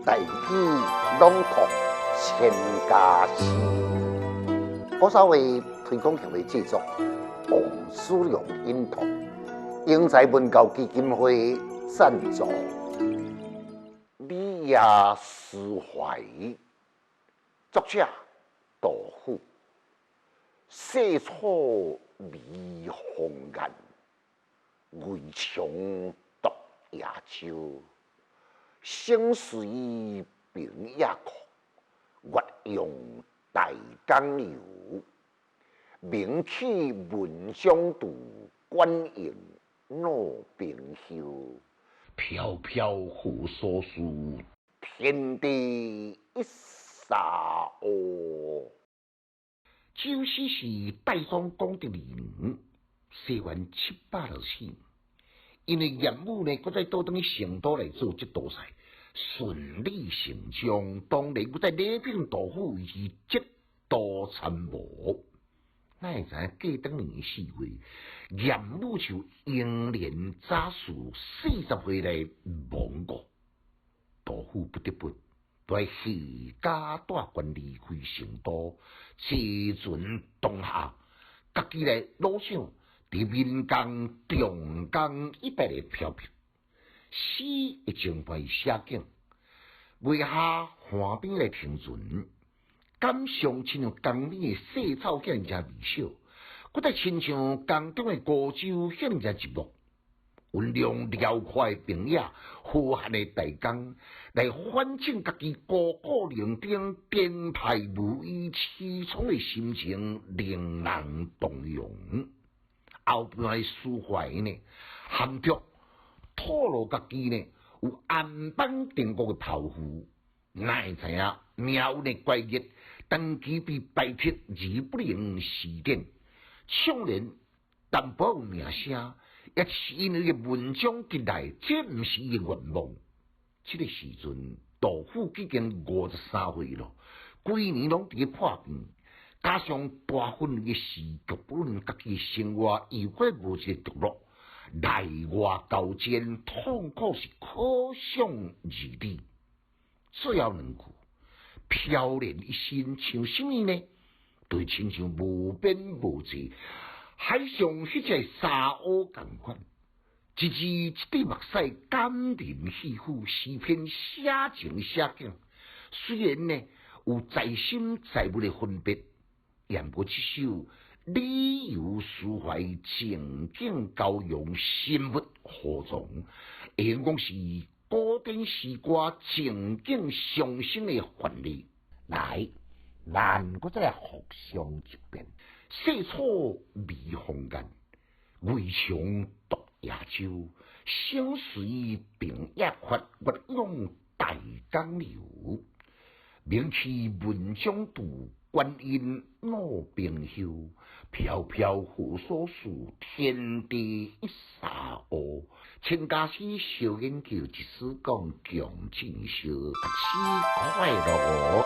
大語朗讀千家詩。古早話推廣協會製作，王書良音讀，英才文教基金會贊助。李夜思懷，作者杜甫。世草迷紅顏，危牆獨夜舟。星隨平野闊，月用大江流。名去文章度，管用老兵休。飄飄何所似，天地一沙鷗。這首詩是代宗廣德二年，西元764年，因為嚴武呢，閣再倒轉去成都來做節度使，順理成章，當然閣再禮聘杜甫為之節度參謀。哪會知影過當年4月，嚴武就英年早逝，40歲來亡故，杜甫不得不帶攜家帶眷離開成都，坐船東下，家己來魯想佇岷江、長江一帶來漂泊。詩會情懷寫景，月下岸邊來停船，感傷親像江邊的細草遐爾遮微小，閣再親像江中的孤舟遐爾遮寂寞。雲量遼闊的平野，浩瀚的大江，來反映家己孤苦伶仃、顛沛無依、凄愴的心情，令人動容。後半的抒懷呢，含著透露家己呢有安邦定國的抱負，哪會知影命運的拐折，長期被排斥而不能施展，唱聯淡薄有名聲，也是因為文章得來，這毋是伊的願望。這個時陣，杜甫已經53歲咯，規年攏佇咧破病，加上大範圍的時局，不論家己的生活又閣無一個著落，內外交戰，痛苦是可想而知。最後兩句，飄然一身像啥物呢？對，親像無邊無際，海上彼隻沙鷗仝款，一字一滴目屎感人肺腑，詩篇寫情寫景。雖然呢有在心在物的分別，毋過這首旅遊抒懷，情景交融，心物互融，會用講是古典詩歌情景相生的範例。來，咱閣再來複誦一遍：世草迷紅顏，危檣獨夜舟。星隨平野闊，月湧大江流。名去文章度，官因老兵休。飄飄何所似，天地一沙鷗。千家詩小研究，一絲講強進修，詩快樂哦。